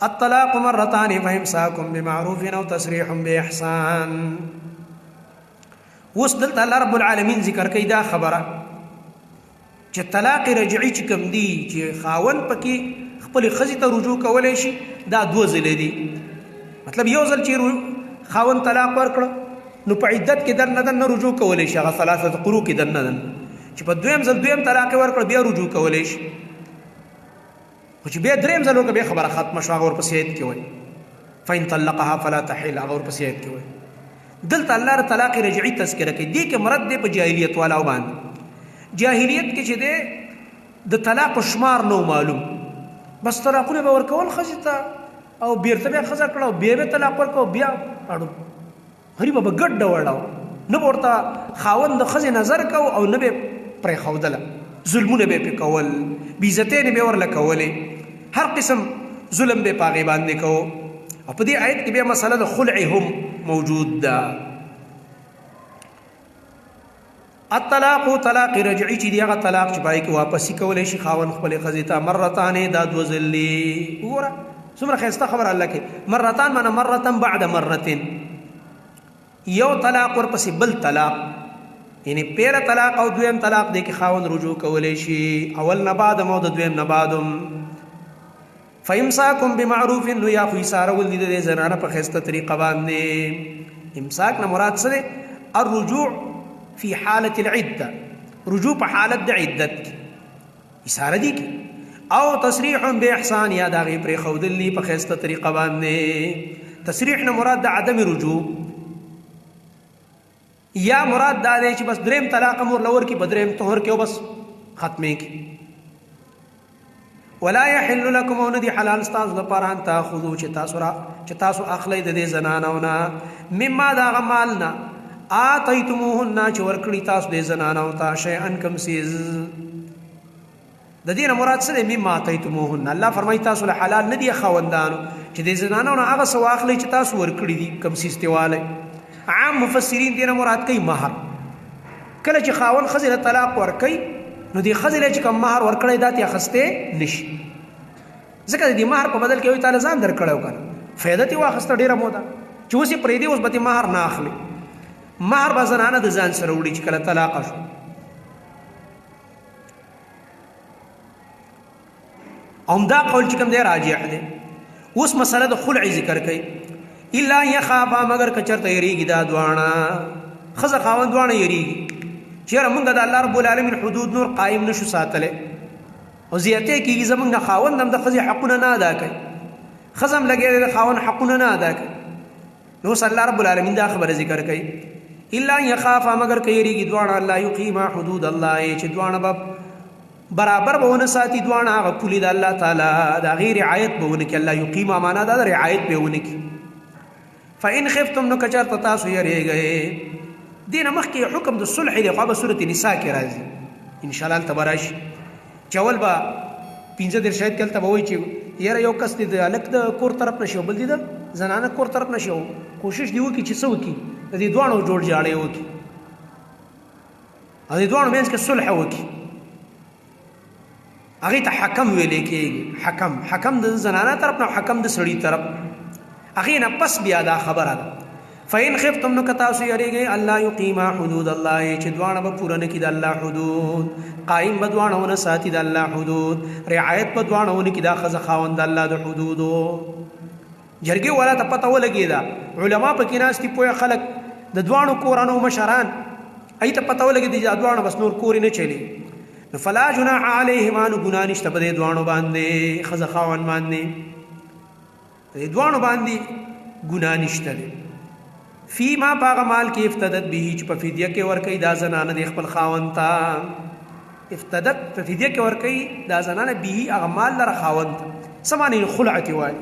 الطلاق مرتان فامساک بمعروف او تسریح باحسان. اوس دلته الله رب العالمین ذکر کوي دا خبره چې طلاق رجعي چې کوم دی چې خاوند پکې خپل ښځې ته رجوع کولی شي، دا دوه ځلې دي. مطلب یو ځل چې خاوند طلاق ورکړ نو په عدت کې دننه دننه رجوع کولی شي، هغه ثلاثه قروء کې دننه دننه، چې په دویم ځل دویم طلاق یې ورکړ بیا رجوع کولی شي. خو چې بیا دریم ځل ورکړ بیا خبره ختمه شوه، هغه ورپسې عید کې وایي فإن طلقها فلا تحل، هغه ورپسې عید کې وایي. دلته الله د طلاق رجعي تذکره کوي. دې کې مرد دی په جاهلیت والاو باندې. جاهلیت کې چې دی د طلاق شمار نو معلوم، بس طلاقونه به ورکول ښځې ته او بیرته بیا ښځه کړه او بیا به طلاق ورکړه، بیا اړو غریبه به ګډه وړه، نه به ورته خاوند د ښځې نظر کو او نه به پرېښودله، ظلمونه به پې کول، بېعزتۍ به ورله کولې، هر قسم ظلم به په هغې باندې کوو. او په دې آیت کې بیا مسله د خلع هم موجود ده. الطلاق طلاق رجعي چې دی هغه طلاق چې پای کې واپسی کولی شي خاوند خپلې ښځې ته، مرتان دا دوه ځلې. وګوره څومره ښایسته خبره الله کوي، مرتان معنی مرتن بعد مرتين، یو طلاق ورپسې بل طلاق، یعنی پیر طلاق او دویم طلاق دی کې خاوند رجوع کولی شي، اول نه بعد او د دویم نه بعدم. فامساکم بمعروف، نو یا خو ایسارول دي د زنانه په ښایسته طریقه باندې. امساک نه مراد څه دی؟ الرجوع فی حالة العدة، رجوع په حالت د عدت کې ایساره دي کې، او تصریح باحسان، یا د هغې پرېښودل دي په ښایسته طریقه باندې. تصریح نه مراد د عدم رجوع، یا مراد دا دی چې بس دریم طلاق هم ورله ورکړي په دریم طهر کې او بس ختمې کړي. ولا يحل لكم او ندي حلال ستاسو لپاره ان تاخذو چې تاسو اخلئ د دې زنانو نه، مما دا هغه مال نه آتیتموهن چې ورکړي تاسو دې زنانو ته شیئا کم څیز. د دې نه مراد څه دی؟ مما آتیتموهن، الله فرمایي تاسو له حلال نه دي خاوندانو چې دې زنانو نه هغه څه واخلئ چې تاسو ورکړي دي کم څیز ته والئ. عام مفسرین دې نه مراد کوي مهر. کله چې خاوند ښځې له طلاق ورکوي نو دې ښځې له چې کوم مهر ورکړی دا ترې اخیستی نشي، ځکه د دې مهر په بدل کې یو تعالی ځان درکړی و که نه، فایده ترې واخیسته ډېره موده چې اوس یې پرېږدي، اوس به ترې مهر نه اخلي. مهر به زنانه د ځان سره وړي چې کله طلاقه شو. همدا قول چې کوم دی راجح دی. اوس مسله د خلع ذکر کوي. الا یخافا، مګر که چېرته یریږي دا دواړه، ښځه خاوند دواړه یریږي چې یاره موږ د الله رب العالمین حدود نور قایم نشو ساتلی او زیاتې کېږي، زموږ نه خاوند هم د ښځې حقونه نه ادا کوي، ښځه هم لګیا دی د خاوند حقونه نه ادا کوي. نو اوس الله رب العالمین دا خبره ذکر کوي، الا یخافا، مګر که یریږي دواړه الله یقیما حدود الله، چې دواړه به برابر به ونه ساتي، دواړه هغه پولې د الله تعالی د هغې رعایت به ونه کړي. الله یقیما معنا دا ده رعایت به ونه کړي. فإن خفتم، نو که چېرته تاسو یریږئ، دې نه مخکې حکم د صلح دی، خو به سورة نساء کې راځي ان شاء الله، هلته به راشي چې اول به 35 آیت کې هلته به وایي چې یاره یو کس دې د هلک د کور طرف نه شي او بل دې د زنانه کور طرف نه شي، او کوشش دې وکړي چې څه وکړي، د دې دواړو جوړ جاړی وکړي او د دواړو منځ کې صلح وکړي. هغې ته حکم ویلی کېږي، حکم، حکم د زنانه طرف نه، حکم د سړي طرف. هغې نه پس بیا دا خبره ده، فإن خفتم، نو که تاسو یریږئ الله یقیما حدود الله، چې دواړه به پوره نه کړي د الله حدود، قایم به دواړه ونه ساتي د الله حدود، رعایت به دواړه ونه کړي دا ښځه خاوند د الله د حدودو. جرګې والا ته پته ولګېده، علما پکې ناست دي، پوهه خلک، د دواړو کورنو مشران، هغوی ته پته ولګېده چې دا دواړه بس نور کور یې نه چلېږي. نو فلا جناح علیهما، نو ګناه نشته په دې دواړو باندې، ښځه خاوند باندې، په دې دواړو باندې ګناه نشته دی. فیما په هغه مال کې افتدت به چې په فدیه کې ورکوي دا زنانه د خپل خاوند ته، افتدت په فدیه کې ورکوي دا زنانه به هغه مال لره خاوند ته. څه معنی خلع کې وایي؟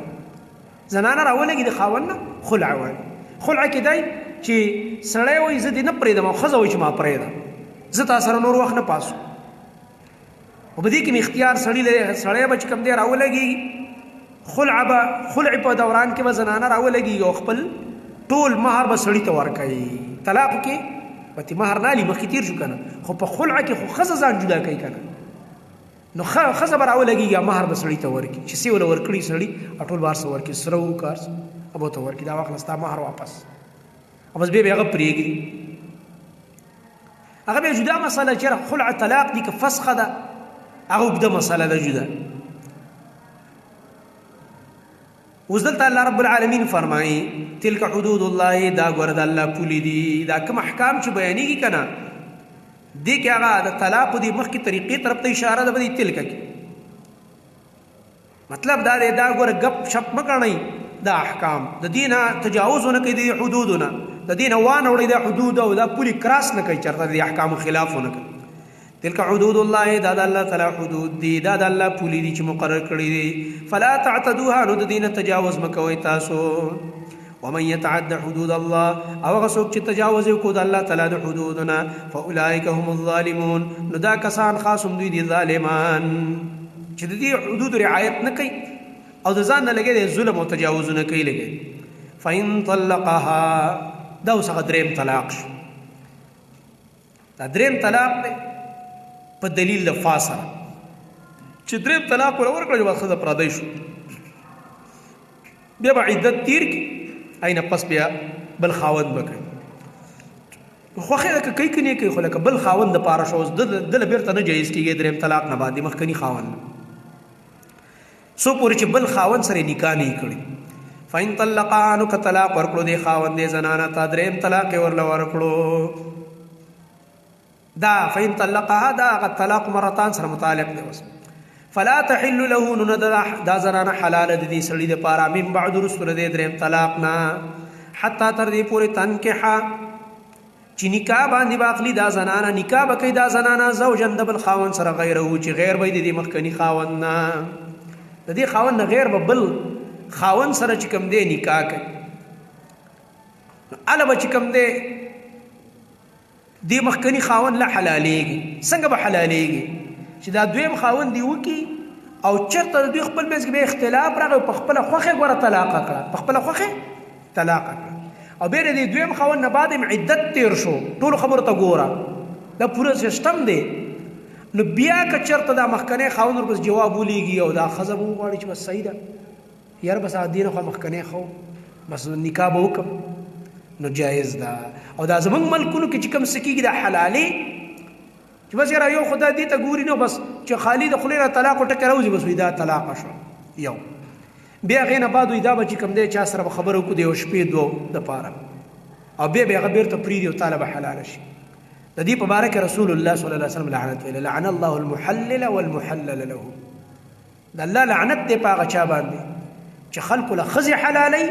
زنانه راولګي د خاوند نه خلع وایي. خلع کې دی چې سړی وایي زه دې نه پرېږدم او ښځه وایي چې ما پرېږده، زه تا سره نور وخت نه پاسو. او په دې کې مې اختیار سړی لري، سړی به چې کوم دی راولګېږي، خلع به خلع په دوران کې به زنانه راولګېږي او خپل ټول مهر به سړي ته ورکوي. طلاق کې به ترې مهر نه اخلي، مخکې تېر شو که نه، خو په خلع کې خو ښځه ځان جدا کوي که نه. نو ښځه به راولګېږي، مهر به سړي ته ورکړي، چې څه وله ورکړي سړي او ټول به هر څه ورکړي، سره وو که هر څه به ورته ورکړي، دا واخله ستا مهر واپس، او بس بیا به هغه پرېږدي. هغه بیا جدا مسله چې خلع طلاق دي که فسخه ده، هغه اوږده مسله ده جدا. اوس دلته الله رب العالمین فرمایي تلک حدود الله، دا ګوره د الله پولې دي، دا کوم احکام چې بیانېږي که نه، دې کې هغه د طلاق دې مخکې طریقې طرف ته اشاره ده په دې تلک کې. مطلب دا دی دا ګوره ګپ شپ مه ګڼئ، دا احکام د دې نه تجاوز ونه کوي، د دې حدودو نه د دې نه وانه وړئ، دا حدود او دا پولې کراس نه کوي، چېرته د دې احکامو خلاف ونه کوي. تلک حدود الله، دا د الله تعالی حدود دي، دا د الله پولې دي چې مقرر کړي دي. فلا تعتدوها، نو د دې نه تجاوز مه کوئ تاسو. ومن يتعد حدود الله، او هغه څوک چې تجاوز وکړو د الله تعالی د حدودو نه، فاولئک هم الظالمون، نو دا کسان خاص هم دوی دي ظالمان، چې د دې حدود رعایت نه کوي او د ځان نه لګي د ظلم او تجاوزونه کوي لګي. فإن طلقها، دا اوس هغه دریم طلاق شو، دا دریم طلاق دی په دلیل د فا سره، چې دریم طلاق ور ورکړ چې بس ښځه پردی شو، بیا به عدت تیر کړي، اين پس بیا بل خاوند به کوي. خوښه ده که کوي که نه کوي، خو لکه بل خاوند دپاره شو، اوس دله بېرته نه جایز کېږي دریم طلاق نه باندې مخکني خاوند، څو پورې چې بل خاوند سره نکاح نه کړي. فإن طلقها، نو که طلاق ورکړو دې خاوند دې زنانه ته، دریم طلاق یې ورله ورکړو، دا فإن طلقها دا هغه طلاق مرتان سره متعلق دی. اوس فلا تحل له، نو نه دا زنانه حلاله د دې سړي دپاره من بعد وروسته له دې دریم طلاق نه، حتی تر دې پورې تنکحه، چې نکاح باندې به اخلي دا زنانه، نکاح به کوي دا زنانه زوجا د بل خاوند سره غیره، چې غیر به د دې مخکني خاوند نه، د دې خاوند نه غیر به بل خاوند سره چې کوم دی نکاح کوي، نو هله به چې کوم دی دې مخکني خاوند له حلالېږي. څنګه به حلالېږي؟ چې دا دویم خاوند دی وکي او چېرته د دوی خپل منځ کې بیا اختلاف راغی، په خپله خوښه ګوره طلاقه کړه، په خپله خوښه طلاقه کړه، او بیا د دې دویم خاوند نه بعد هم عدت تېر شو، ټولو خبرو ته ګوره دا پوره سیستم دی. نو بیا که چېرته دا مخکنی خاوند ورپسې جواب ولیږي او دا ښځه به وغواړي چې بس صحیح ده یاره، بس هغه دې نه خو مخکنی ښه و، بس نکاح به وکړم، نو جایز ده. او دا زمونږ ملکونو کې چې کوم څه کېږي دا حلالې، چې بس یاره یو خدای دې ته ګوري، نو بس چې خالي د خولې نه طلاق ټکی راوځي، بس وایي دا طلاق شو. یو بیا هغې نه بعد وایي دا به چې کوم دی چا سره به خبره وکړو د یو شپې دوو دپاره، او بیا به هغه بېرته پرېږدي او تاله به حلاله شي. د دې په باره کې رسول الله صلی الله علیه وسلم لعنت ویلی، لعن الله المحلل والمحلل له، د الله لعنت دی په هغه چا باندې چې خلکو له ښځې حلالوي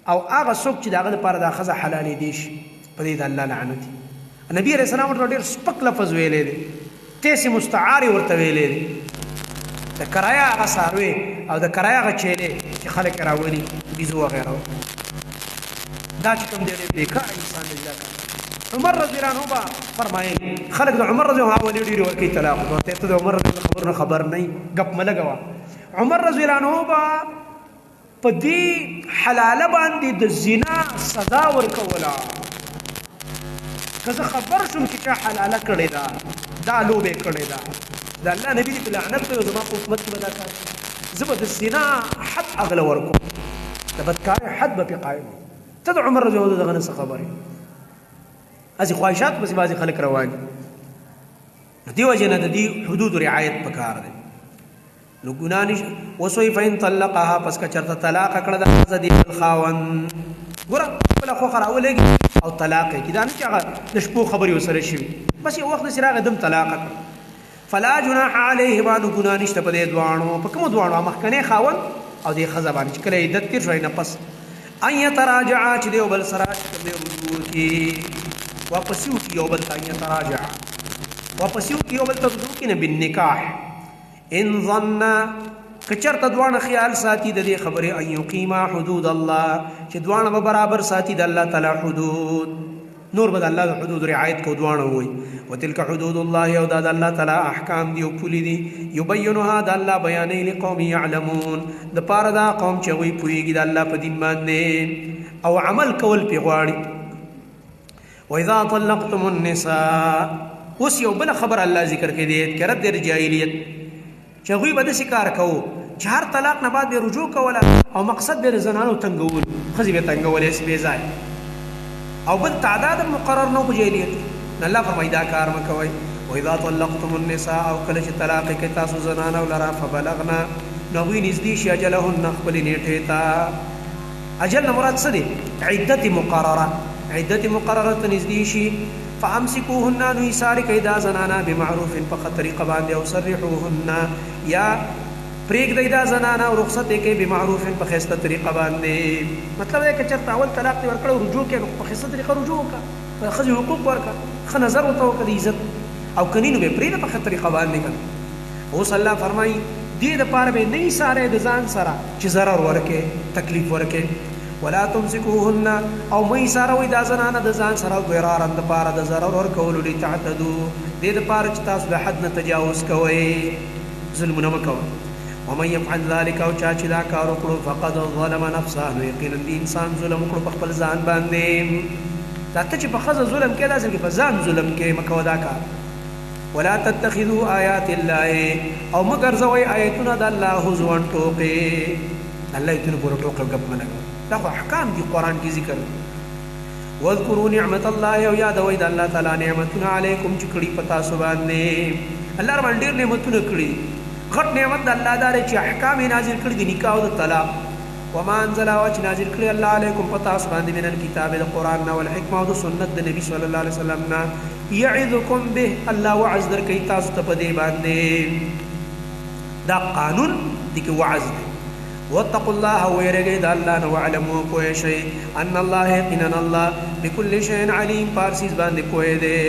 او هغه څوک چې د هغه لپاره دا ښځه حلالېدی شي، په دې د الله لعنت دی. نبی علیه السلام ورته ډېر سپک لفظ ویلی دی، تیسې مستعارې ورته ویلی دی، د کرایه هغه څاروی او د کرایه هغه چیلې چې خلک یې راولي بیزو وغیره، دا چې کوم دی ډېر بېکاره انسان دی. دا کار عمر رضی الله عنه به فرمایل، خلک د عمر رضی الله عنه ولې ډېرې ورکوي طلاق، ورته ته د عمر رضی الله خبرو نه خبر نه یې، ګپ مه لګوه. عمر رضی الله عنه به په دې حلاله باندې د زنا سزا ورکوله، که زه خبر شوم چې چا حلاله کړې ده، دا لوبه یې کړې ده، د الله نبي دې په لعنت کوي، زما په حکومت کې به دا کار کوي، زه به د زنا حد هغه له ورکوم، د بدکارۍ حد به پرې قایم. ته د عمر رضی الله دغه نه څه خبر یې؟ هسې خواهشات پسې بعضې خلک روان دي. نو دې وجې نه د دې حدود رعایت پکار دی. نو ګناه نشته. اوس وایي فإن طلقها، پس که چېرته طلاق کړه دا ښځه دې بل خاوند، ګوره خپله خوښه راولېږي او طلاق یې کړي، دا نه چې هغه د شپو خبرې ورسره شوي، بس یو وخت داسې راغی دم طلاق کړه، فلا جناح علیهما، نو ګناه نشته په دې دواړو، په کومو دواړو؟ مخکنی خاوند او دې ښځه باندې چې کله عدت تېر شو نه پس ان یتراجعا، چې د یو بل سره چې کوم دی رجوع وکړي، واپسي وکړي یو بل ته، ان یتراجعا واپسي وکړي یو بل ته رجوع وکړي، نه بالنکاح ان ظن، که چېرته دواړه خیال ساتي د دې خبرې ان یقیما حدود الله، چې دواړه به برابر ساتي د الله تعالی حدود، نور به د الله د حدود رعایت کو دواړه وایي. وتلک حدود الله، او دا د الله تعالی احکام دي او پولې دي، یبینها، د الله بیانوي لقوم یعلمون، د پاره دا قوم چې هغوی پوهېږي د الله په دین باندې او عمل کول پرې غواړي. واذا طلقتم النساء، اوس یو بله خبره الله ذکر کوي د آیت کې، رد د جاهلیت. چې هغوی به داسې کار کوو چې هر طلاق نه بعد به رجوع کوله او مقصد به د زنانو تنګول، ښځې به تنګولې هسې بې ځایه، او بل تعداد هم مقرر نه و په جاهلیت کې. نو الله فرمایي دا کار مه کوئ. واذا طلقتم النساء، او کله چې طلاق یې کړئ تاسو زنانو لره، فبلغن، نو هغوی نږدې شي اجلهن خپلې نیټې ته. اجل نه مراد څه دی؟ عدت مقرره، عدت مقرره ته نږدې شي. فامسکوهن، نو ایسار کړئ دا زنانه بمعروف په ښه طریقه باندې، او سرحوهن، یا پرېږدئ دا زنانه او رخصت یې کړئ بمعروف په ښایسته طریقه باندې. مطلب دا که چېرته اول طلاق دې ورکړی او رجوع کوې نو په ښایسته طریقه رجوع وکړه، د ښځې حقوق ورکړه، ښه نظر ورته وکړه د عزت، او که نه نو بیا پرېږده په ښه طریقه باندې که نه. اوس الله فرمایي دې دپاره به یې نه ایسارئ د ځان سره چې ضرر ورکړې، تکلیف ورکړې. ولا تمسکوهن، او مه ایساروئ دا زنانه د ځان سره ضرارا دپاره د ضرر ورکولو، لتعتدو، دې دپاره چې تاسو د حد نه تجاوز کوئ، ظلمونه مه کوئ. ومن يفعل ذلك، او چا چې دا کار وکړو، فقد ظلم نفسه، نو یقینا دې انسان ظلم وکړو په خپل ځان باندې. دا ته چې په ښځه ظلم کوې دا اصل کې په ځان ظلم کوې، مه کوه دا کار. ولا تتخذوا آیات الله، او مه ګرځوئ آیتونه د الله هزوا ټوقې. د الله آیتونو پورې ټوقې او ګپ مه لګوئ، دا خو احکام دي قرآن کې ذکر دي. واذکروا نعمت الله، او یادوئ د الله تعالی نعمتونه علیکم چې کړي په تاسو باندې. الله ربان ډېر نعمتونه کړي، غټ نعمت د الله دا دی چې احکام یې نازل کړي دي، نکاح او د طلاق. وما انزل، او چې نازل کړي الله علیکم په تاسو باندې من الکتاب د قرآن نه، والحکمه او د سنت د نبی صلی الله علیه وسلم نه. یعظکم به، الله وعظ درکوي تاسو ته په دې باندې. دا قانون دې کې وعظ دی. واتقوا الله، ویرګئ د الله نه، واعلموا، پوه شئ، ان الله، یقینا الله، بكل شیء علیم، په هر څیز باندې پوه دی.